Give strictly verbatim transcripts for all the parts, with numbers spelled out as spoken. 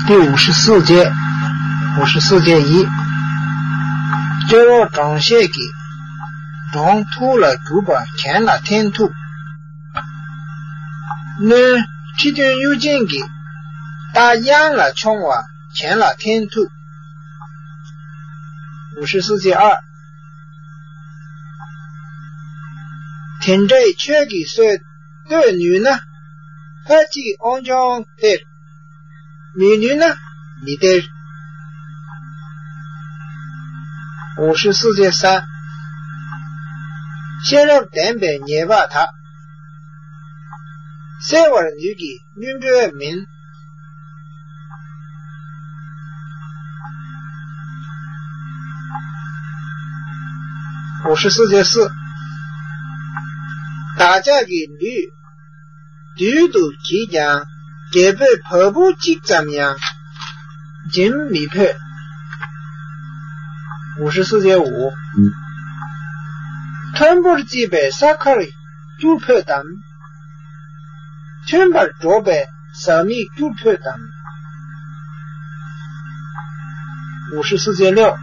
第五十四节，五十四节一。སྐྱེ་བོ་གྲངས་བཤད་ཀྱིས། གྲོང་ཐུག་ལ་གྱུར་པ་གྱེན་ལ་འཐེན་ཐུབ། སྣོད་ཁྲི་སྟོན་གཡུ་ཅན་གྱིས། རྟ་གཡང་ལ་མཆོང་བ་གྱེན་ལ་འཐེན་ཐུབ། 五十四节二。དེ་འདྲའི་ཆོས་ཀྱི་སྲོལ་གཏོད་ནུས་ན། ཕ་གཅིག་དབང་ཆུང་སྟེར། མི་ནུས་ན་མི་སྟེར། 五十四节三། ཤེས་རབ་ལྡན་པའི་ཉེས་པ་དག་སེལ་བར་ནུས་ཀྱི་སྨྱོན་གྲོས་མིན། 五十四节四། བདག་ཅག་གི་ལུས་རྡུལ་དུ་གྱིས་ཀྱང་། རྒྱལ་པོའི་བ་སྤུ་གཅིག་ཙམ་ཡང་འབྱིན་མི་ཕོད། 五十四节五། མཐོན་པོར་བརྩིས་པའི་ས་ཁར་སྐྱུར་ཕོད་དམ། མཐུན་པར་འགྲོགས་པའི་ཟ་མིག་སྐྱུར་ཕོད་དམ། 五十四节六།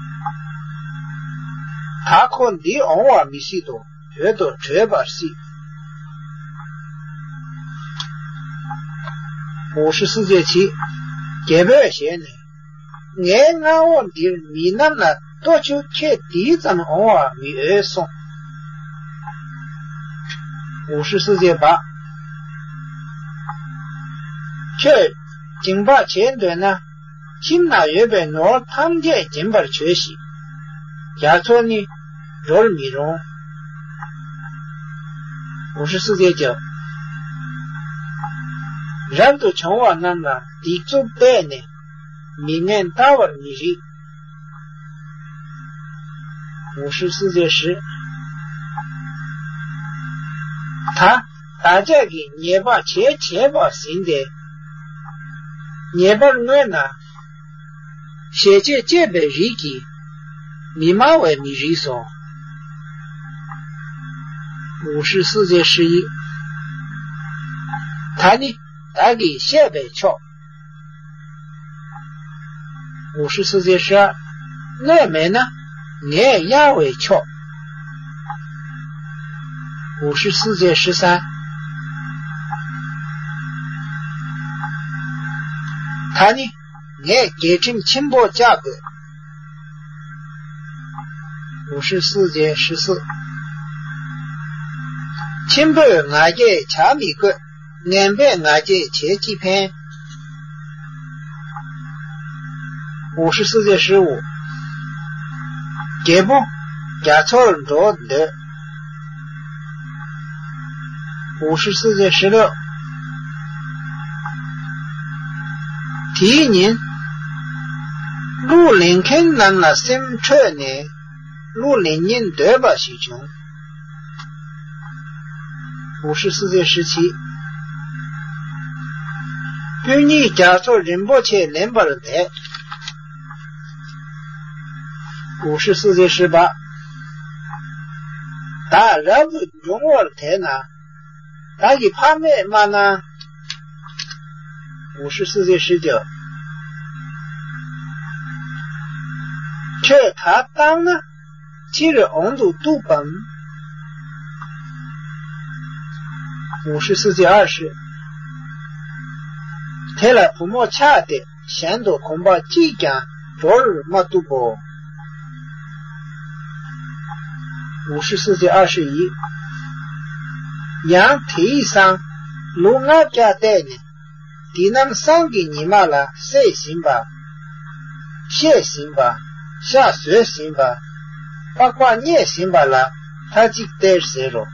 ད་ཁོ་འདིར་འོང་བ་མི་སྲིད་དོ། བོད་དུ་བྲོས་པར་སྲིད། 五十四节七། རྒྱལ་པོས་ཞལ་ནས། ངའི་མངའ་འོག་འདིར་མི་རྣམས་ལ་ལྟོ་ཆུ་ཁྱད་དེ་ཙམ་འོང་བ་མི་འོས་གསུངས། 五十四节八། ཁྱོད་སྦྱིན་པ་བྱེད་འདོད་ན། ཁྱིམ་ན་ཡོད་པའི་ནོར་ཐམས་ཅད་སྦྱིན་པར་བྱོས་ཤིག། རྒྱ་མཚོ་ནི་འགྲོར་མི་རུང་། 五十四节九། རབ་ཏུ་བྱུང་བ་རྣམས་ལ་སྡིགས་མཛུབ་གཏད་ནས། མི་ངན་བལྟ་བར་མི་རིགས། 五十四节十། ད་བདག་ཅག་གིས་ཉེས་པ་བྱས་བྱས་པ་ཟིན་ཏེ། ཉེས་པར་མངོན་ན། ཞེ་བཅད་བཅད་པའི་རིགས་ཀྱིས་མི་སྨྲ་བས་མི་རིགས་སོ། 五十四节十一། ད་ནི་བདག་གིས་བཤད་པས་ཆོག། 五十四节十二། གནོད་མེད་ན་ངས་གཡར་བས་ཆོག། 五十四节十三། ད་ནི་ངས་རྒྱལ་ཁྲིམས་ཆེན་པོ་བཅའ་དགོས། 五十四节十四། ཆེན་པོས་ང་རྒྱལ་བྱ་མི་དགོས། ངན་པས་ང་རྒྱལ་བྱས་ཅི་ཕན། 五十四节十五། རྒྱལ་པོ་རྒྱ་མཚོར་འགྲོ་འདོད། 五十四节十六། དེའི་ཉིན། གླུ་ལེན་མཁན་རྣམས་ལ་སེམས་ཁྲོས་ནས། གླུ་ལེན་སྙིང་འདོད་པ་ཞིག་བྱུང་། 五十四节十七། སྤུན་ཉིད་རྒྱ་མཚོ་རིན་པོ་ཆེ་ལེན་པར་འདེད། 五十四节十八། བདག་རབ་ཏུ་འབྱུང་བར་དད་ན། བདག་གི་ཕ་མས་མ་གནང་། 五十四节十九། ཁྱོད་ད་བཏང་ན་ཕྱིར་འོང་དུ་བཏུབ་བམ། 五十四节二十། དེ་ལ་བུ་མོ་ཆགས་ཏེ། གཞན་དུ་གོམ་པ་གཅིག་ཀྱང་འགྲོར་མ་བཏུབ་བོ། 五十四节二十一། ཡང་དེ་ཡིས་སང་ལུག་ལྔ་བརྒྱ་བལྟས་ནས། འདི་ནམ་སང་གི་ཉི་མ་ལ་བསད་ཟིན་པ། བཤས་ཟིན་པ། ཤ་ཟོས་ཟིན་པ། པགས་པ་རྙེད་ཟིན་པ་ལ་ཐ་ཚིག་སྟེར་ཟེར་རོ།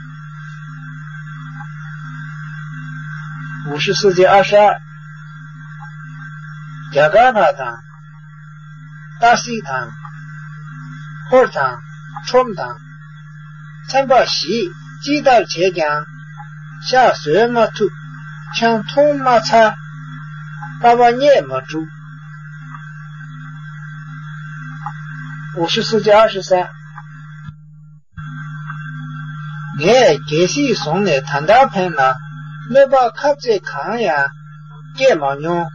五十四节二十二། རྒྱ་གར་ལྷ་དང་། སྟག་གཟིག་དང་། ཧོར་དང་། ཁྲོམ་དང་། ཚན་པ་བཞིས་ཅི་ལྟར་བྱས་ཀྱང་། ཤ་ཟོས་མ་ཐུབ། ཆང་འཐུང་མ་ཚར། པགས་པ་རྙེད་མ་གྲུབ། 五十四节二十三། ངས་རྒྱལ་སྲིད་བཟུང་ནས་ད་ལྟ་ཕན་ལ། གནོད་པ་ཁ་ཚིག་གང་ཡང་སྐྱེས་མ་མྱོང་།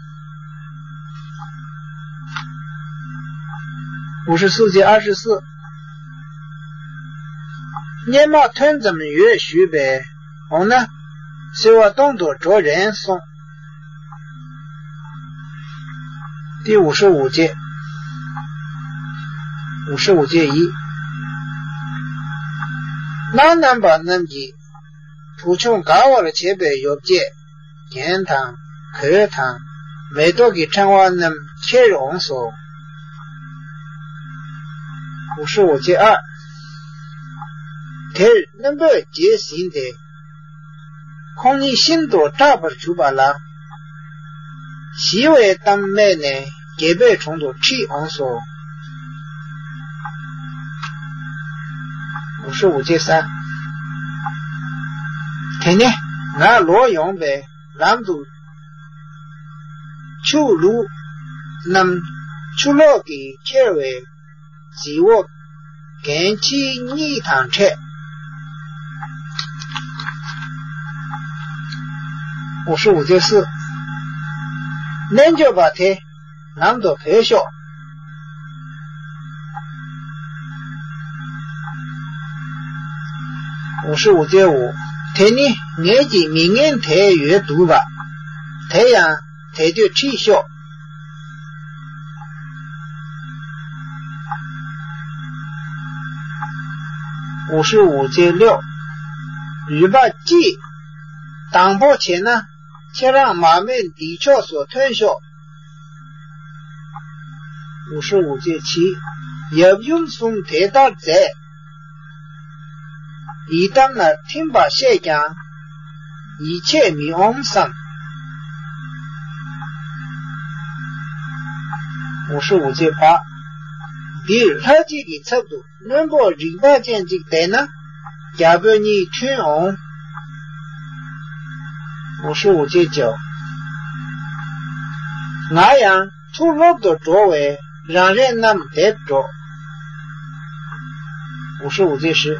五十四节二十四。སྙན་དམག་ཐོན་ཙམ་ཡོད་ཞུས་པས། འོ་ན། སེར་བ་སྟོང་དུ་འགྲོ་རན་གསུངས། འདི་五十五节། 五十五节一། གནམ་རྣམ་པ་རྣམས་ཀྱིས། བུ་ཆུང་དགའ་བར་བྱེད་པའི་ཡོ་བྱད། རྒྱན་དང་། གོས་དང་། མེ་ཏོག་གི་ཕྲེང་བ་རྣམས་ཁྱེར་འོངས་སོ།五十五节二། དེར་བློན་པོས་རྗེས་ཟིན་ཏེ། ཁོང་ཉིད་ཤིན་ཏུ་སྐྲག་པར་གྱུར་པ་ལ། ཞི་བའི་གཏམ་སྨྲས་ནས་རྒྱལ་པོའི་དྲུང་དུ་ཁྲིད་འོངས་སོ། 五十五节三། དེ་ནས་ང་ལོག་ཡོང་བའི་ལམ་དུ། ཆུ་ལུག་རྣམས་ཆུ་ལོག་གིས་ཁྱེར་བའི་རྫི་བོ་རྒན་ཁྱི་གཉིས་དང་འཕྲད། 五十五节四། རྣལ་འབྱོར་པ་དེ་ལམ་དུ་བུད་ཤོག། 五十五节五། དེ་ནི་ངེད་ཀྱི་མི་ངན་དེ་ཡོད་འདུག་པ། དེ་ཡང་དེ་དུས་ཁྲིད་ཤོག། 五十五节六། རུས་པ་གཅིག། དང་པོ་བྱས་ན་ཁྱེད་རང་མ་རྨོས་འདི་ཕྱོགས་སུ་ཐོན་ཤོག། 五十五节七། ཡབ་ཡུམ་གསུམ་དེ་ལྟར་མཛད། ཡི་དམ་ལ་ཐིམ་པ་བཤད་ཀྱང་། ཡིད་ཆེས་མི་འོང་བསམ། 五十五节八། འདིར་ལྷ་གཅིག་གི་ཚབ་ཏུ་བློན་པོ་རིག་པ་ཅན་གཅིག་བསྡད་ན། རྒྱལ་པོ་གཉིས་མཐུན་འོང་། 五十五节九། ང་ཡང་ཚུར་སློབ་ཏུ་འགྲོ་བས་རང་རེ་རྣམས་བསྡེབས་འགྲོ། 五十五节十།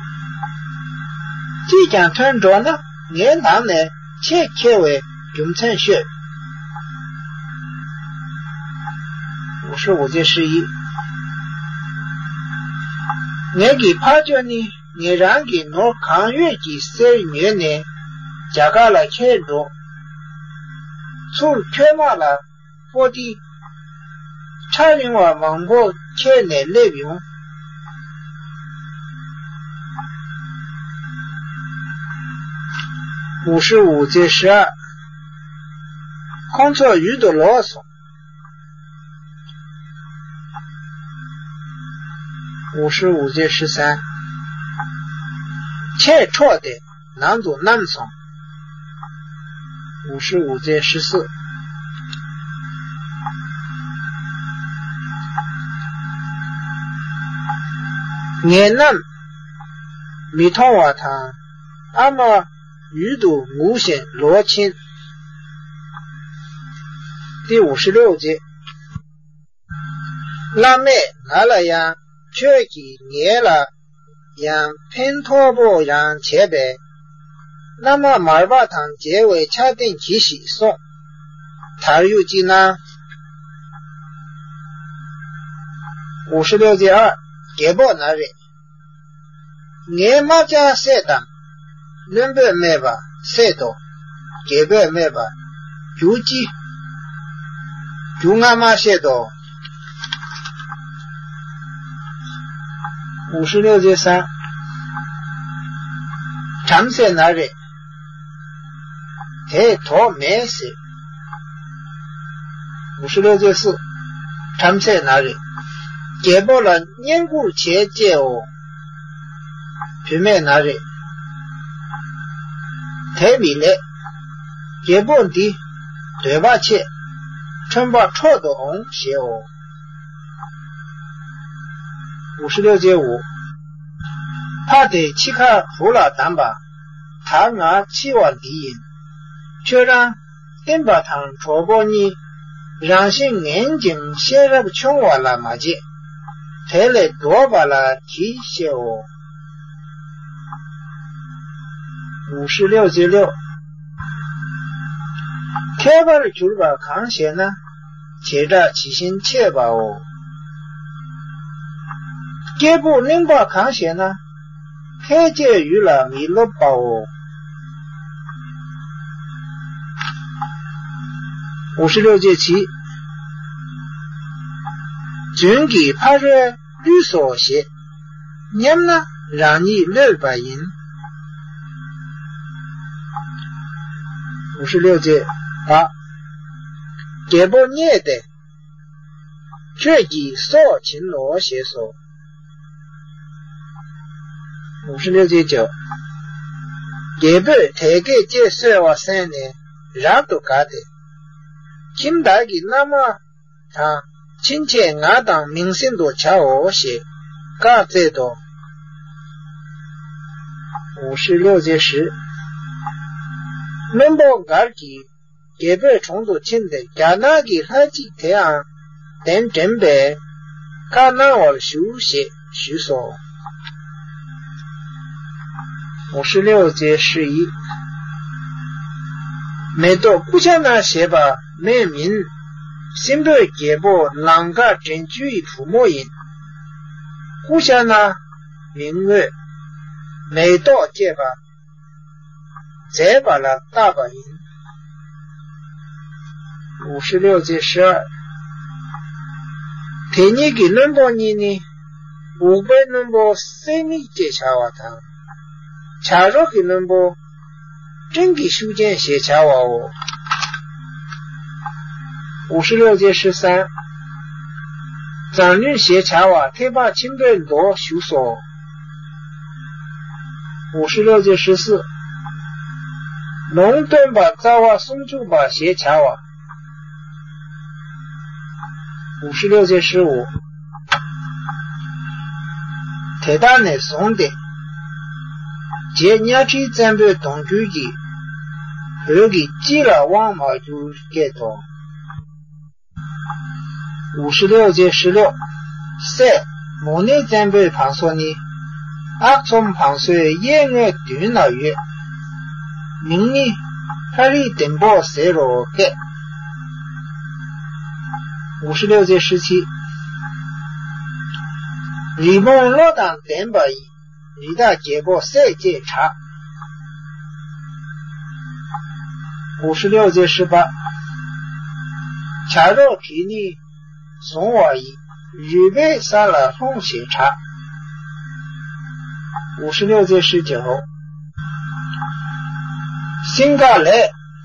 ཅིས་ཀྱང་ཐོན་འགྲོ་ན་ངའི་ནང་ནས་ཆེས་ཁྱེར་བའི་རྒྱུ་མཚན་ཤོད། 五十五节十一། ངེད་ཀྱི་ཕ་ཇོ་ནི་ངེད་རང་གི་ནོར་གང་ཡོད་ཀྱི་གསེར་ཉོས་ནས་རྒྱ་གར་ལ་ཁྱེར་འགྲོ། ཚུར་ཁྱོད་དམག་ལ་པོ་ཏི་ཁྲ་རིང་བ་མང་པོ་ཁྱེར་ནས་སླེབས་ཡོང་། 五十五节十二། ཁོང་ཚོ་ཡུལ་དུ་ལོག་སོང་། 五十五节十三། ཆེས་འཕྲོག་སྟེ་ནང་དུ་བསྣམས་སོང་། 五十五节十四། ངེད་རྣམས་མི་མཐོང་བ་དང་ཨ་མ་ཡུལ་དུ་ངུ་བཞིན་ལོག་ཕྱིན། འདི་五十六节། བླ་མས་ང་ལ་ཡང་ཁྱོད་ཀྱིས་ངེད་ལ་ཡང་ཕན་ཐོགས་པོ་ཡང་བྱས་པས། མནའ་མ་མར་པ་དང་མཇལ་བའི་ཆ་རྟེན་གྱིས་ཤིག་གསུངས། དར་ཡུག་ཅིག་གནང་། 五十六节二། རྒྱལ་པོ་ན་རེ། ངའི་དམག་ཇག་བསད་དང་། བློན་པོས་སྨྲས་པ། བསད་དོ། རྒྱལ་པོས་སྨྲས་པ། རྒྱུ་ཅི། རྒྱུ་ང་མ་བཤད་དོ། 五十六节三། བྲམ་ཟེ་ན་རེ། དེས་དོགས་མེད་ཟེར། 五十六节四། བྲམ་ཟེ་ན་རེ། རྒྱལ་པོ་ལ་བསྙེན་བཀུར་བྱེད་ཅེའོ། བུད་མེད་ན་རེ། དེ་མི་ལེགས། རྒྱལ་པོ་འདི་འདོད་པ་ཆེ། ཁྲོན་པ་འཕྲོག་ཏུ་འོང་ཞེའོ། 五十六节五། ཕ་དེ་འཆི་ཁར་བུ་ལ་གདམས་པ། ད་ང་འཆི་བ་འདི་ཡིན། ཁྱོད་རང་བསྟན་པ་དང་གྲོགས་པོ་གཉིས། རང་བཞིན་ངན་ཅིང་ཤེས་རབ་ཆུང་བ་ལ་མ་བྱེད། དེ་ལས་ལྡོག་པ་ལ་གྱིས་ཤེའོ། 五十六节六། མཁས་པར་གྱུར་པ་གང་ཞེ་ན། བྱེ་བྲག་ཇི་བཞིན་འཆད་པའོ། སྐྱེས་བུ་གླེན་པ་གང་ཞེ་ན། ཕལ་སྐྱེས་ཡུལ་ལ་མི་སློབ་པའོ། 五十六节七། རྫུན་གྱི་ཕ་རོལ་བཏུས་སོ་ཞེས། སྙམ་ན་རང་ཉིད་བློས་པ་ཡིན། 五十六节八། རྒྱལ་པོ་བརྙས་ཏེ། ཁྱོད་ཀྱིས་སྲོག་བྱིན་ནོ་ཞེས་སོ། 五十六节九། རྒྱལ་པོས་དེ་སྐད་ཅེས་གསོལ་བ་གསན་ནས་རབ་ཏུ་དགའ་སྟེ། ཁྱིམ་བདག་གི་མནའ་མ་དང་ཕྱིན་ཆད་ང་དང་མིང་སྲིང་དུ་བྱའོ་ཞེས་བཀའ་སྩལ་ཏོ། 五十六节十། བློན་པོ་མགར་གྱིས་རྒྱལ་པོའི་དྲུང་དུ་ཕྱིན་ཏེ། རྒྱ་ནག་གི་ལྷ་གཅིག་དེའང་གདན་འདྲེན་པས་བཀའ་གནང་བར་ཞུ་ཞེས་ཞུས་སོ། 五十六节十一། མེ་ཏོག་ཀུ་ཤ་ན་ཞེས་པ་མེ་མིན། སྲིན་པོའི་རྒྱལ་པོ་ལང་ཀ་འདྲེན་བཅུའི་བུ་མོ་ཡིན། ཀུ་ཤ་ན་མིང་དངོས། མེ་ཏོག་ཅེས་པ། མཛེས་པ་ལ་བཏགས་པ་ཡིན། 五十六节十二། དེ་ཉིད་ཀྱི་བློན་པོ་གཉིས་ནི། འུག་པའི་བློན་པོ་གསེར་མིག་ཅེས་བྱ་བ་དང་། བྱ་རོག་གི་བློན་པོ་སྤྲིན་གྱི་ཤུགས་ཅན་ཞེས་བྱ་བའོ། 五十六节十三། མཛངས་བླུན་ཞེས་བྱ་བ་ཐེག་པ་ཆེན་པོའི་མདོ་བཞུགས་སོ། 五十六节十四། ལུང་སྟོན་པ་རྩ་བ་སུམ་ཅུ་པ་ཞེས་བྱ་བ། 五十六节十五། དེ་དག་ནས་བཟུང་སྟེ། རྗེ་གཉའ་ཁྲི་བཙན་པོའི་གདུང་རྒྱུད་ཀྱིས་བོད་ཀྱི་སྤྱི་ལ་དབང་མ་བསྒྱུར་སྐད་དོ། 五十六节十六། སྲས་མུ་ནེ་བཙན་པོའི་བང་སོ་ནི། ཨག་ཚོམ་བང་སོའི་གཡས་ངོས་མདུན་ན་ཡོད། མིང་ནི་ཧ་རི་ལྡེམ་པོ་ཟེར་རོ་སྐད། 五十六节十七། རི་བོང་བློ་དང་ལྡན་པ་ཡི། རི་དྭགས་རྒྱལ་པོ་སྲས་ཅེས་གྲགས། 五十六节十八། བྱ་རོག་གིས་ནི་བཟུང་བ་ཡི། རུས་སྦལ་ས་ལ་ལྷུང་ཞེས་གྲགས། 五十六节十九། སིང་ག་ལས་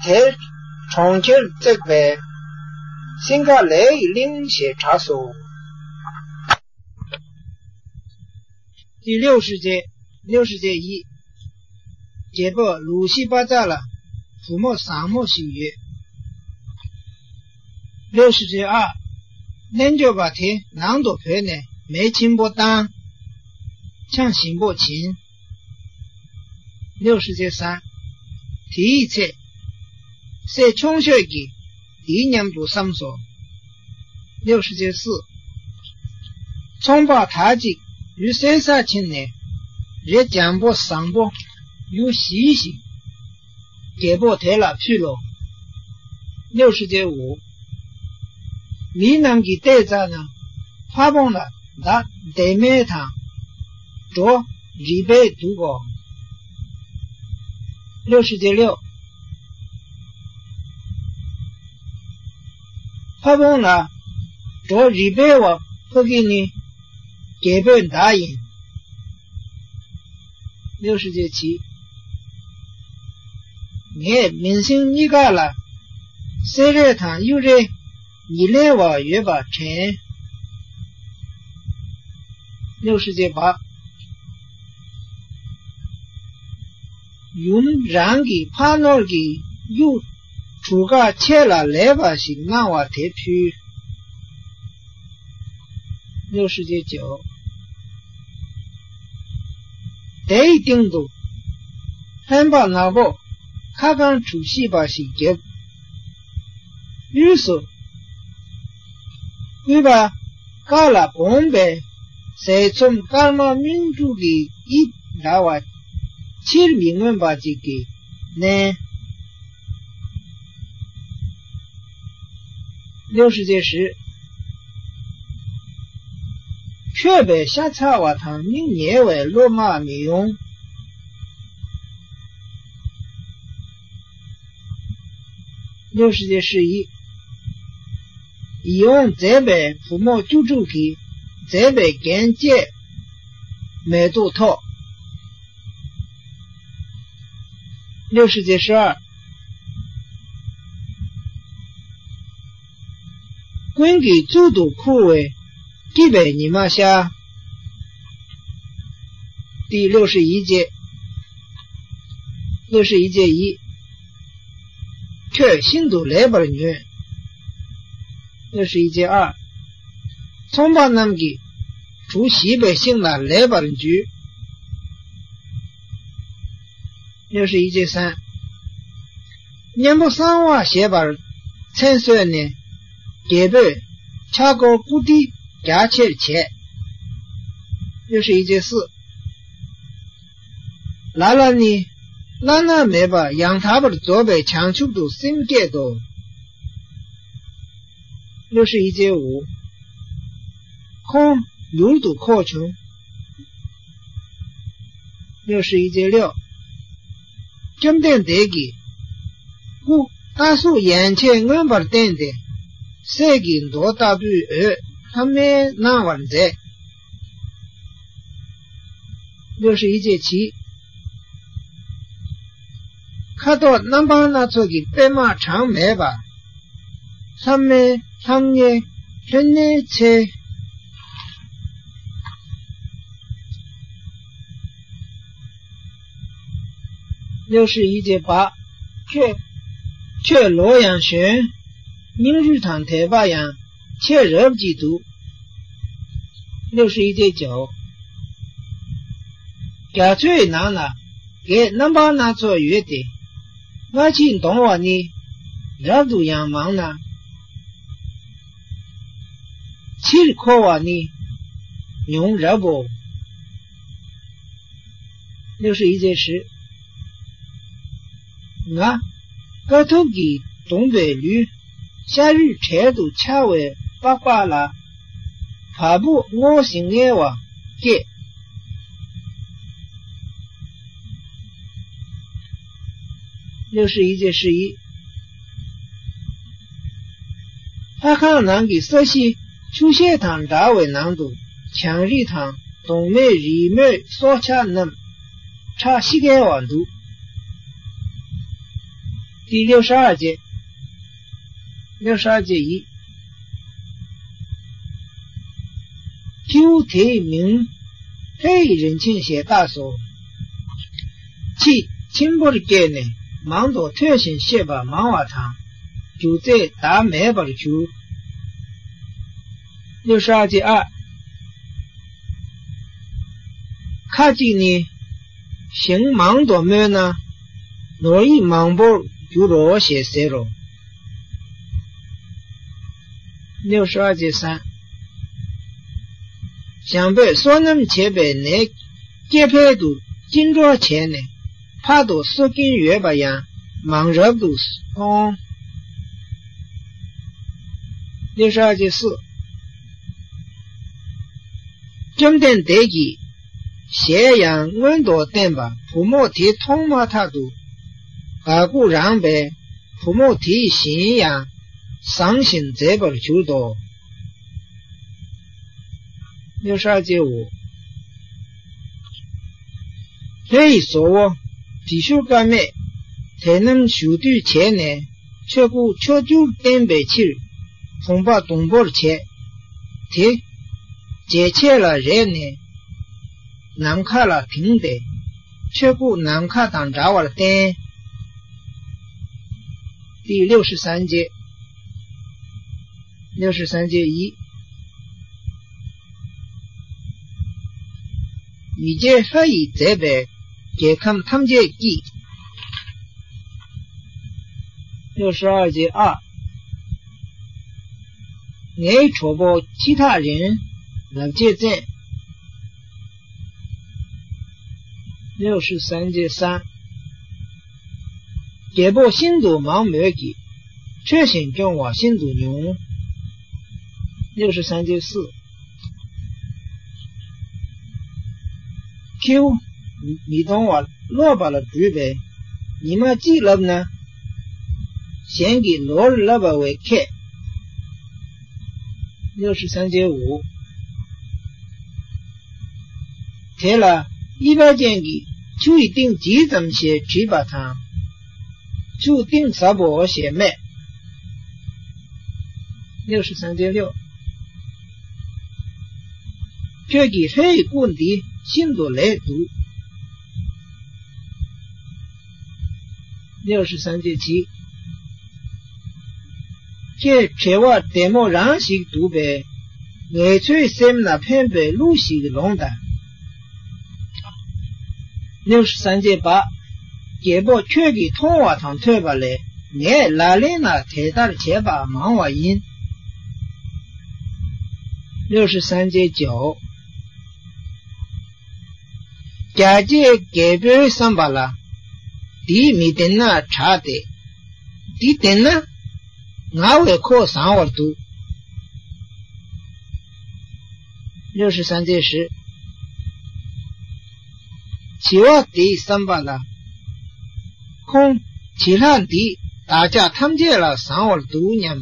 དེར་གྲོང་ཁྱེར་བརྩིགས་པས། སིང་ག་ལས་ཡི་གླིང་ཞེས་གྲགས་སོ། 第六十节，六十节一。རྒྱལ་པོ་ལུག་ཤི་པ་ཙ་ལ་བུ་མོ་བཟང་མོ་ཞིག་ཡོད། 六十节二། རྣལ་འབྱོར་པ་དེ་ནང་དུ་བོས་ནས་མེ་ཆེན་པོ་བཏང་། ཆང་ཞིམ་པོ་བྱིན། 六十节三། དེའི་ཚེ། སྲས་ཆུང་ཤོས་ཀྱིས་འདིའི་མཉམ་དུ་བསམས་སོ། 六十节四། ཚོང་པ་དག་ཅིག་ཡུལ་གསེར་སར་ཕྱིན་ནས། རི་འཇམ་པོ་བཟང་པོ་ཡུ་བཞི་ཞིག་རྒྱལ་པོ་དེ་ལ་ཕུལ་ལོ། 六十节五། མི་རྣམས་ཀྱིས་བལྟས་ཙ་ན། ཕ་བོང་ལ་མདའ་ལྡེ་མེ་དང་། སྒྲོ་རི་སྦལ་འདུག་གོ། 六十节六། ཕ་བོང་ལ་སྒྲོ་རི་སྦལ་བ་ཕོག་གི་ནི་རྒྱལ་པོའི་མདའ་ཡིན། 六十节七། ངས་མིང་སྲིང་གཉིས་ཀ་ལ་སེ་རས་དང་གཡུ་རས་ཉི་ལེན་བ་ཡོད་པ་དྲན། 六十节八། ཡུམ་རང་གི་ཕ་ནོར་གྱི་གཡུ་གྲུ་ཁ་ཆེ་ལ་ལས་པ་ཞིག་གནང་བ་དེ་ཕུལ། 六十节九། དེའི་སྟེང་དུ་ལྷན་པ་ནག་པོ་ཁ་རྐང་གྲུ་བཞི་པ་ཞིག་བརྒྱབ། དབུས་སུ་སྐུད་པ་དཀར་ལ་སྦོམ་པའི་ཟས་ཚོམ་སྐར་མ་སྨིན་དྲུག་གི་དབྱིབས་འདྲ་བ་ཕྱིར་མི་མངོན་པ་ཅིག་གིས་མནན། 六十节十། ཁྱོད་པས་ཤ་ཚ་བ་དང་མིག་ཉེ་བའི་བློ་མ་མི་ཡོང་། 六十节十一། ཡིད་འོང་མཛེས་པའི་བུ་མོ་བཅུ་དྲུག་གིས་མཛེས་པའི་རྒྱན་བཅས་མེ་ཏོག་ཐོགས། 六十节十二། ཀུན་གྱིས་གཙུག་ཏུ་ཁུར་བའི་སྐྱིད་པའི་ཉི་མ་ཤར། 第六十一节。六十一节一。 ཁྱོད་ཤིན་ཏུ་ལེགས་པར་ཉོན། 六十一节二。 ཚོང་པ་རྣམས་ཀྱིས་གྲུ་བཞི་པའི་ཤིང་ལ་ལེགས་པར་འཇུས། 六十一节三。 གཉེན་པོ་གསང་བ་ཞེས་པར་མཚན་གསོལ་ནས། རྒྱལ་པོས་ཕྱག་སྐོར་བཀུར་སྟི་རྒྱ་ཆེར་བྱས། 六十一节四。 ལ་ལ་ནི་བླ་ན་མེད་པ་ཡང་དག་པར་རྫོགས་པའི་བྱང་ཆུབ་ཏུ་སེམས་བསྐྱེད་དོ། 六十一节五。 ཁོང་མྱུར་དུ་ཁོག་བྱུང་། 六十一节六。 བཅོམ་ལྡན་འདས་ཀྱིས་སྐུ་རྟ་གཟུགས་ཡན་ཆད་མངོན་པར་བསྟན་ཏེ། གསེར་གྱི་མདོག་ལྟ་བུའི་འོད་ལྷམ་མེ་སྣང་བར་མཛད། 六十一节七。 ཁ་དོག་རྣམ་པ་སྣ་ཚོགས་ཀྱི་པད་མ་གྲངས་མེད་པ། ལྷམ་མེ་ལྷམ་ཉེ་ལྷུན་ནེ་ཚེ། 六十一节八。 ཁྱོད། ཁྱོད་ལོ་ཡང་གཞོན། སྙིང་རུས་དང་དད་པ་ཡང་ཆེས་རབ་ཀྱི་འདུག། 六十一节九。 རྒྱ་མཚོའི་ནང་ན་བགེགས་རྣམ་པ་སྣ་ཚོགས་ཡོད་དེ། སྔ་ཕྱིར་འདོང་བ་ནི་རབ་ཏུ་ཡང་མང་ན། ཕྱིར་འཁོར་བ་ནི་ཉུང་རབ་བོ། 六十一节十。 ང་། དཀའ་ཐུབ་ཀྱིས་གདུངས་པའི་ལུས། ཤ་རུས་བྲལ་དུ་འཆའ་བའི་པགས་པ་ལ། བ་སྤུ་སྔོ་ཞིང་མངར་བ་སྐྱེས། 六十一节十一。 ལྷ་ཁང་ནང་གི་ས་གཞི་ཆུ་ཤེལ་དང་འདྲ་བའི་ནང་དུ་བྱང་རིས་དང་གདོང་མའི་རིས་མོའི་སྲོག་ཆགས་རྣམས་ཁྲག་ཤི་གེ་བ་འདུག། 第六十二节。 六十二节一。 ཁྱེའུ་དེའི་མིང་ལྷའི་རིན་ཆེན་ཞེས་བཏགས་སོ། ཁྱི་ཆེན་པོར་སྐྱེས་ནས་མང་དུ་ཐོས་ཤིང་ཤེས་པ་མང་བ་དང་། རྒྱུ་རྫས་བདག་མེད་པར་གྱུར། 六十二节二。 ཁ་ཅིག་ནི། ཞིང་མང་དུ་རྨོས་ན། ནོར་གཡིས་མང་པོར་འགྱུར་རོ་ཞེས་ཟེར་རོ། 六十二节三。 ཞང་པོས་སོ་ནམ་བྱས་པའི་ནས་སྐྱེ་འཕེལ་དུ་ཅི་འགྲོ་བྱས་ནས། ཕར་དུ་གསོ་གིན་ཡོད་པ་ཡང་མང་རབ་ཏུ་མཐོང་། 六十二节四。 བཅོམ་ལྡན་འདས་ཀྱིས་ཞལ་ཡང་མངོན་དུ་བསྟན་པ་བུ་མོ་དེ་མཐོང་མ་ཐག་ཏུ། དགའ་མགུ་རངས་པས་བུ་མོ་དེའི་བཞིན་ཡང་བཟང་ཞིང་མཛེས་པར་གྱུར་ཏོ། 六十二节五。 ལྷའི་བཟོ་བོ་དྲི་ཞུ་ཀ་མས་དེ་རྣམས་ཞུ་འདོད་བྱས་ནས། ཆོས་སྐུ་ཕྱོགས་བཅུར་བསྟན་པའི་ཕྱིར་བུམ་པ་སྡོང་པོར་བྱས། དེ་རྗེས་ཆད་ལ་རེག་ནས་ནམ་མཁའ་ལ་དེངས་ཏེ། ཆོས་སྐུ་ནམ་མཁའ་དང་འདྲ་བར་བསྟན། 第六十三节。 六十三节一。 མི་མཇེད་ལྷ་ཡིས་མཛེས་པའི་རྒྱལ་ཁམས་ཐམས་ཅད་ཀྱིས། 六十二节二。 ངའི་གྲོགས་པོ་ཕྱི་ཐག་རིང་ལབ་བྱེད་བཙན། 六十三节三。 རྒྱལ་པོ་ཤིན་ཏུ་མང་མོད་ཀྱི། ཆོས་བཞིན་སྐྱོང་བ་ཤིན་ཏུ་ཉུང་། 六十三节四。ཁྱེའུ་མི་གཏོང་བར་ཀློག་པ་ལ་སྦྲུས་པས། ཉི་མ་གཅིག་ལབ་ན་གཞན་གྱིས་ནོར་ལབ་པ་བས་ཁེགས། ལེའུ་ཧྲི་སངས་རྒྱས་འུ། དེ་ལ་གཉིས་པ་ཅན་གྱིས་ཆུ་ཡི་གཏིང་ཇི་ཙམ་ཞེས་དྲིས་པ་དང་། ཆུ་གཏིང་ཟབ་བོ་ཞེས་སྨྲས། ལེའུ་ཧྲི་སངས་རྒྱས་ལེའུ། ཁྱོད་ཀྱི་ལྷའི་སྐུ་འདི་ཤིན་ཏུ་ལེགས་འདུག། ལེའུ་ཧྲི་སངས་རྒྱས་ཀྱིས། ཁྱེད་བྲེལ་བ་བདེ་མོ་རང་ཞིག་འདུག་པས། ངེད་ཚོའི་སེམས་ལ་ཕན་པའི་གླུ་ཞིག་ལོངས་དང་། ལེའུ་ཧྲི་སངས་རྒྱས་པ། རྒྱལ་པོ་ཁྱོད་ཀྱིས་མཐོང་བ་དང་ཐོས་པ་ལས་ངས་ལག་ལེན་ལ་དེ་ལྟར་བྱས་པ་མང་བ་ཡིན། ལེའུ་ཧྲི་སངས་རྒྱས་ཀྱིའོ། རྒྱ་སྐྱེས་རྒྱལ་པོའི་བསམ་པ་ལ། འདིས་མི་བདེན་ན་དྲག་སྟེ། འདི་བདེན་ན། ང་བས་ཁོ་བཟང་བར་འདུག། ལེའུ་ཧྲི་སངས་རྒྱས་ཞུས། བྱི་བ་དེའི་བསམ་པ་ལ། ཁོང་བྱི་ལྷ་འདིས་བདག་ཅག་ཐམས་ཅད་ལ་བཟང་བར་འདུག་སྙམ།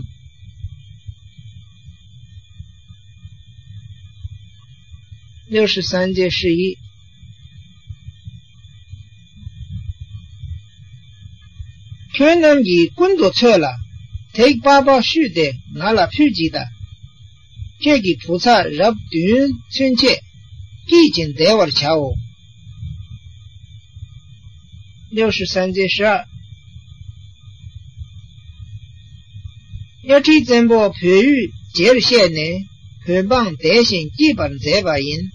ལེའུ་ཧྲི་སངས་རྒྱས་ཞུས་ཡིས། ཁྱོད་རྣམས་ཀྱིས་ཀུན་ཏུ་འཚོལ་ལ། དེ་པགས་པ་བཤུས་ཏེ་ང་ལ་ཕུལ་ཅིག་དང་། ཁྱེད་ཀྱི་བུ་ཚ་རབས་བདུན་ཚུན་ཆད་སྐྱིད་ཅིང་བདེ་བར་བྱའོ། ལེའུ་ཧྲི་སངས་རྒྱས་ཞུས། གཡའ་ཁྲི་བཙན་པོ་བོད་ཡུལ་རྗེར་གཤེགས་ནས་བོད་འབངས་བདེ་ཞིང་སྐྱིད་པར་མཛད་པ་ཡིན།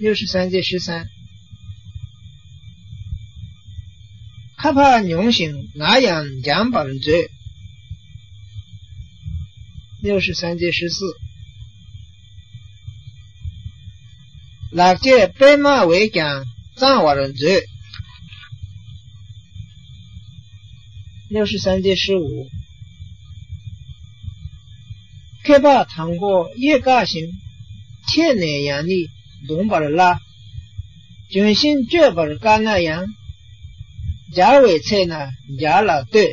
ལེའུ་ཧྲི་སངས་རྒྱས་ཞུས་སོང་། ཁ་ཕར་མྱོང་ཞིང་ང་ཡང་འཇམ་པར་མཛོད། ལེའུ་ཧྲི་སངས་རྒྱས་ཞུས་སོང་། ལག་རྗེས་པད་མ་བས་ཀྱང་གཙང་བར་མཛོད། ལེའུ་ཧྲི་སངས་རྒྱས་ཞུས། ཁྱད་པར་དང་པོ་གཡས་བཀག་ཞིང་། ཕྱེད་ནས་ཡང་ནི་བརྡུང་བར་སླ། ལྗོན་ཤིང་གཅོད་པར་དཀའ་ན་ཡང་། སྦྱར་བའི་ཚེ་ན་སྦྱར་ལ་ལྟོས།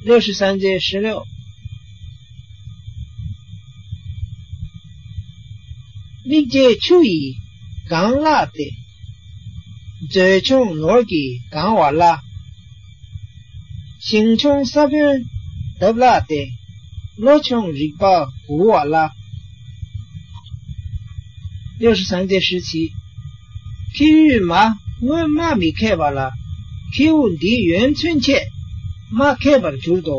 ལེའུ་ཧྲི་སངས་རྒྱས་ཞུས་ལོ། མིག་འབྱེད་ཆུ་ཡིས་གང་བརླག་སྟེ། མཛོད་ཆུང་ནོར་གྱིས་གང་བ་ལ། ཞིང་ཆུང་ས་བོན་འདབ་བརླག་སྟེ། ལོ་ཆུང་རིག་པ་འུར་བ་ལ། ལེའུ་ཧྲི་སངས་རྒྱས་ཞུས་ཚིག། ཁྱེའུ་མ་སྔོན་མ་མི་མཁས་པ་ལ། ཁྱེའུ་འདིའི་ཡོན་ཚུན་ཆད་མ་མཁས་པར་གྱུར་ཏོ།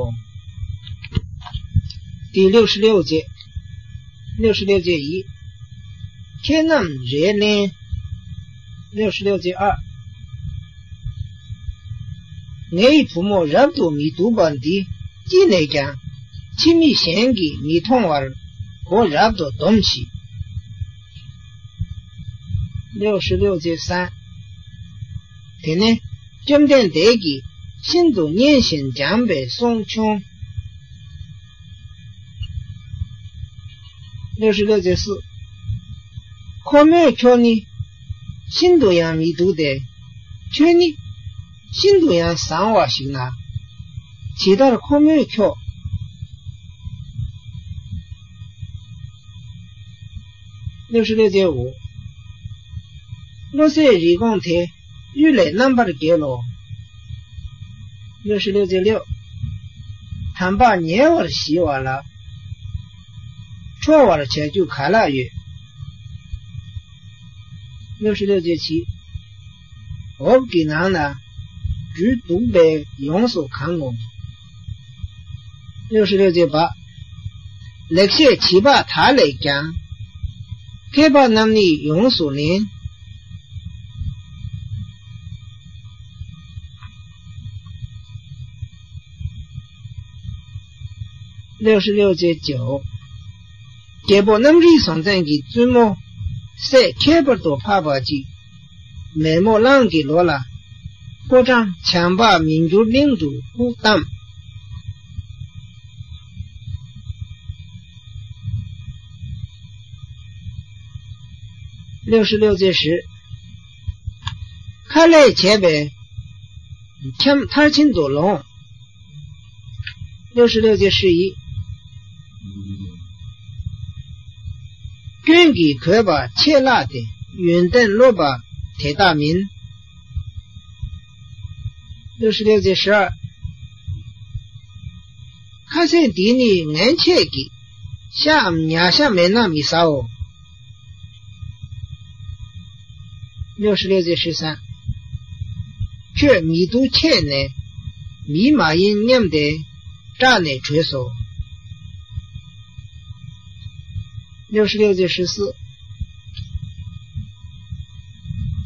དེ་ལེའུ་ཧྲི་ལེའུ་རྗེ། ལེའུ་ཧྲི་ལེའུ་རྗེ་ཡིས། ཁྱེད་རྣམས་རེ་ལེན། ལེའུ་ཧྲི་ལེའུ་རྗེ་ཨ། ངའི་བུ་མོ་རབ་ཏུ་མི་སྡུག་པ་འདི་ཅི་ནས་ཀྱང་ཕྱི་མི་གཞན་གྱིས་མི་མཐོང་བར་མགོ་རབ་ཏུ་སྡོམས་ཤིག། ལེའུ་ཧྲི་ལེའུ་རྗེ་གསན། དེ་ནས་བཅོམ་ལྡན་འདས་ཀྱིས་ཤིན་ཏུ་མཉེས་ཤིང་བྱམས་པའི་གསུང་བྱུང་། ལེའུ་ཧྲི་ལེའུ་རྗེ་སུ། ཁོ་མོས་ཁྱོད་ནི་ཤིན་ཏུ་ཡང་མི་སྡུག་སྟེ། ཁྱོད་ནི་ཤིན་ཏུ་ཡང་བཟང་བ་ཞིག་ན། ཇི་ལྟར་ཁོ་མོས་ཁྱོད། ལེའུ་ཧྲི་ལེའུ་རྗེའོ། བློ་ཟད་རི་གོང་དེ་གཡུལ་ལས་རྣམ་པར་རྒྱལ་ལོ། ལེའུ་ཧྲི་ལེའུ་རྗེ་ལེའུ། དམ་པ་ཉེ་བར་ཞི་བ་ལ། ཁྲོ་བར་བྱ་རྒྱུ་ག་ལ་ཡོད། ལེའུ་ཧྲི་ལེའུ་རྗེ་ཆི། འོབས་ཀྱི་ནང་ན་སྦྲུལ་གདུག་པས་ཡོངས་སུ་གང་ངོ་། ལེའུ་ཧྲི་ལེའུ་རྗེ་བ། ལེགས་བཤད་བྱིས་པ་དག་ལས་ཀྱང་། མཁས་པ་རྣམས་ནི་ཡོངས་སུ་ལེན། ལེའུ་ཧྲི་ལེའུ་རྗེ་ལྕེའོ། རྒྱལ་པོ་གནམ་རིག་བཟང་བཙན་གྱི་བཙུན་མོ་སྲས་ཁྱད་པར་དུ་འཕགས་པ་ཅིག་མེ་མོ་གླང་གི་ལོ་ལ། ཕོ་བྲང་བྱམས་པ་མི་འགྱུར་གླིང་དུ་སྐུ་བལྟམས། 六十六节十。ཁ་ལས་བྱས་པའི་འཁྱམས་མཐར་ཕྱིན་དུ་ལོངས། 六十六节十一。 སྐྱོན་གྱིས་གོས་པ་ཆད་ལྷག་སྟེ་ཡོན་ཏན་ལོག་པ་དེ་དག་མིན། 六十六节十二。 ཁ་ཟས་འདི་ནི་ངན་ཆད་ཀྱི། ཤའམ་ཉ་ཤ་མེད་ན་མི་ཟའོ། 六十六节十三。 ཁྱོད་མི་སྡུག་ཆད་ནས། མི་མ་ཡིན་སྙམ་སྟེ། སྐྲག་ནས་བྲོས་སོ། 六十六节十四。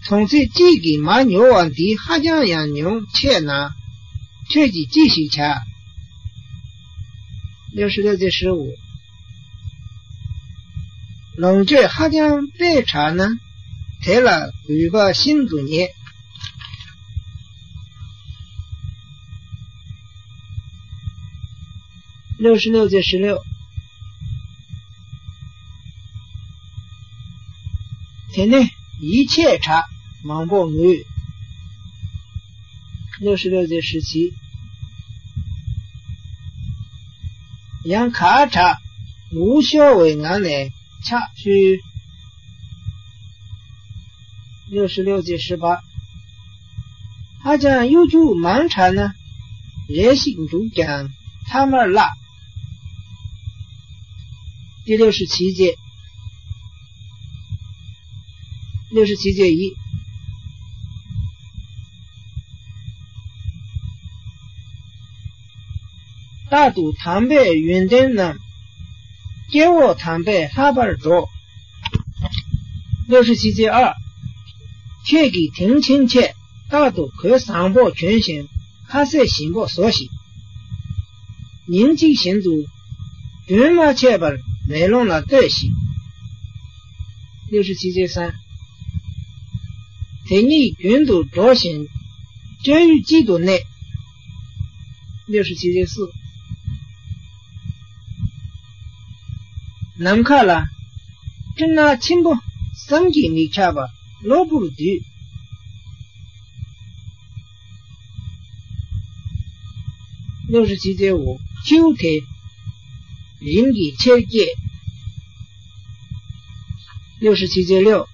དོང་ཙེ་གཅིག་གིས་མ་ཉོ་བ་འདི་ཧ་ཅང་ཡང་ཉུང་ཆད་ན། ཁྱོད་ཀྱིས་ཅི་ཞིག་བྱ། 六十六节十五。 ལོངས་སྤྱོད་ཧ་ཅང་དཔེ་དྲག་ན། དེ་ལ་གུས་པ་ཤིན་ཏུ་རྙེད། 六十六节十六。 དེ་ནས་ཡིད་ཆེས་དྲག་མང་པོ་ངུས། 六十六节十七。 ཡང་གར་དྲག་ངུ་ཤོར་བའི་ངང་ནས་ཕྱག་ཕུལ། 六十六节十八。 ཧ་ཅང་གཡོ་སྒྱུ་མང་དྲགས་ན། རེ་ཞིག་འདུག་ཀྱང་ཐ་མར་བརླག། 第六十七节。 六十七节一。 རྟག་ཏུ་དམ་པའི་ཡོན་ཏན་རྣམས། སྐྱེ་བོ་དམ་པས་ལྷག་པར་སྒྲོགས། 六十七节二。 ཁྱེད་ཀྱིས་དེང་ཕྱིན་ཆད་རྟག་ཏུ་གོས་བཟང་པོ་གྱོན་ཞིང་ཁ་ཟས་ཞིམ་པོ་ཟོ་ཞིག། ཉིན་གཅིག་བཞིན་དུ་རྒྱུན་མ་ཆད་པར་མེ་ལོང་ལ་ལྟོས་ཤིག། 六十七节三。 དེ་ཉིད་རྒྱུན་དུ་འགྲོ་ཞིང་སྤྱོད་ཡུལ་གཅིག་ཏུ་གནས། 六十七节四。 ནམ་མཁའ་ལ་སྤྲིན་ནག་ཆེན་པོ་བསམ་གྱིས་མི་ཁྱབ་པ་གློ་བུར་འདུས། 六十七节五。 ཁྱེའུ་དེ་རིམ་གྱིས་ཆེར་སྐྱེས། 六十七节六。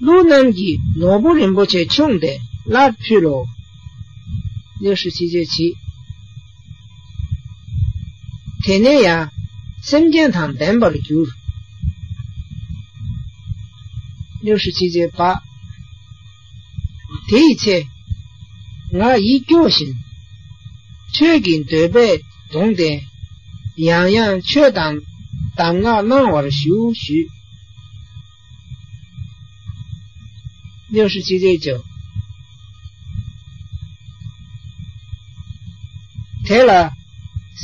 ཀླུ་རྣམས་ཀྱིས་ནོར་བུ་རིན་པོ་ཆེ་ཕྱུང་སྟེ་སླར་ཕུལ་ལོ། 六十七节七。 དེ་ནས་ཡང་སེམས་ཅན་དང་ལྡན་པར་གྱུར། 六十七节八。 དེའི་ཚེ། ང་ཡིད་སྐྱོ་ཞིང་། ཆོས་ཀྱི་འདོད་པས་གདུངས་ཏེ། ཡང་ཡང་ཆོས་དང་གདམས་ངག་གནང་བར་ཞུ་ཞུས། 六十七节九。 དེ་ལ་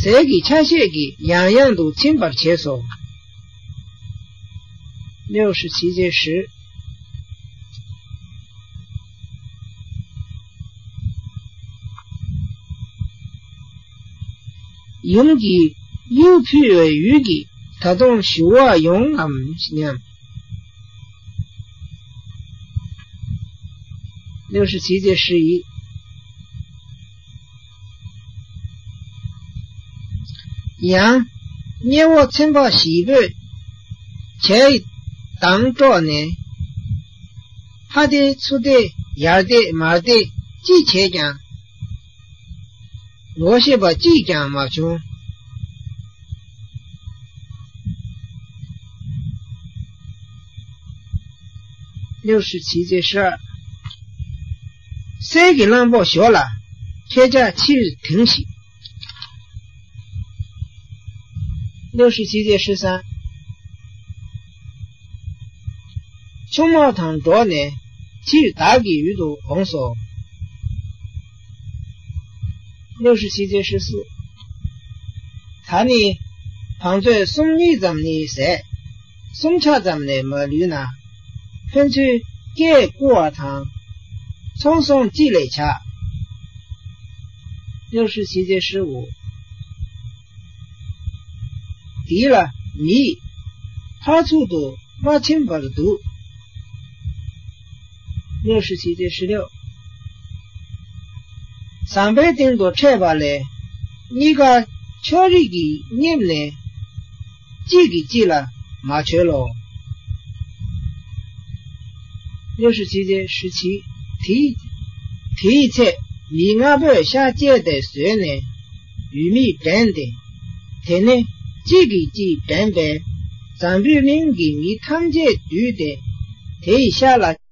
ཟས་ཀྱི་ཆ་ཤས་ཀྱིས་ཡང་ཡང་དུ་ཚིམ་པར་བྱས་སོ། 六十七节十。 ཡུམ་གྱིས་གཡུ་ཕུལ་བའི་འོད་ཀྱིས་ད་དུང་ཞུ་བ་ཡོང་ངམ་སྙམ། 六十七节十一。 ཡང་། མཉེས་པོ་ཚན་པ་བཞི་པོས་བྱའི་མདངས་དཀྲོགས་ནས། ཕ་བདེ་ཚུར་བདེ་ཡར་བདེ་མར་བདེ་ཅི་བྱས་ཀྱང་། ངོ་ཤེས་པ་གཅིག་ཀྱང་མ་བྱུང་། 六十七节十二。 གསེར་གྱི་གླང་པོ་ཞོ་ལ་ཁྱེད་ཅག་ཕྱིར་དེངས་ཤིག། 六十七节十三。 ཆུང་མ་དང་འགྲོགས་ནས་ཕྱིར་བདག་གི་ཡུལ་དུ་འོངས་སོ། 六十七节十四。 ད་ནི་བང་མཛོད་སུམ་གཉིས་ཙམ་ནི་ཟད། སུམ་ཆ་ཙམ་ལས་མ་ལུས་ན། ཕན་ཚུན་སྐད་བསྐུར་བ་དང་། ཚོང་ཟོང་ཅི་ལས་བྱ། 六十七节十五。 འདི་ལ་མིས་ ཕར་ཚུར་དུ་མ་ཕྱིན་པར་འདུག། ལེའུ་ཧྲི་ཚིག་ཏེ་ཧྲི་ལེའུ། ཟམ་པའི་སྟེང་དུ་འཕྲད་པ་ལས། གཉིས་ཀ་ཕྱོགས་རིས་ཀྱི་གཉེན་ལས། གཅིག་གིས་གཅིག་ལ་མ་བྱོལ་ལོ། ལེའུ་ཧྲི་ཚིག་ཏེ་ཧྲི་ཚིག། དེའི་དེའི་ཚེ་མི་ལྔ་པོས་ཤ་བཅད་དེ་ཟོས་ནས། ཡུལ་མིས་འདྲེན་ཏེ། དེ་ནས་གཅིག་གིས་གཅིག་འདྲེན་པས། འཛམ་བུའི་གླིང་གི་མི་ཐམས་ཅད་འདུས་ཏེ། དེའི་ཤ་ལ།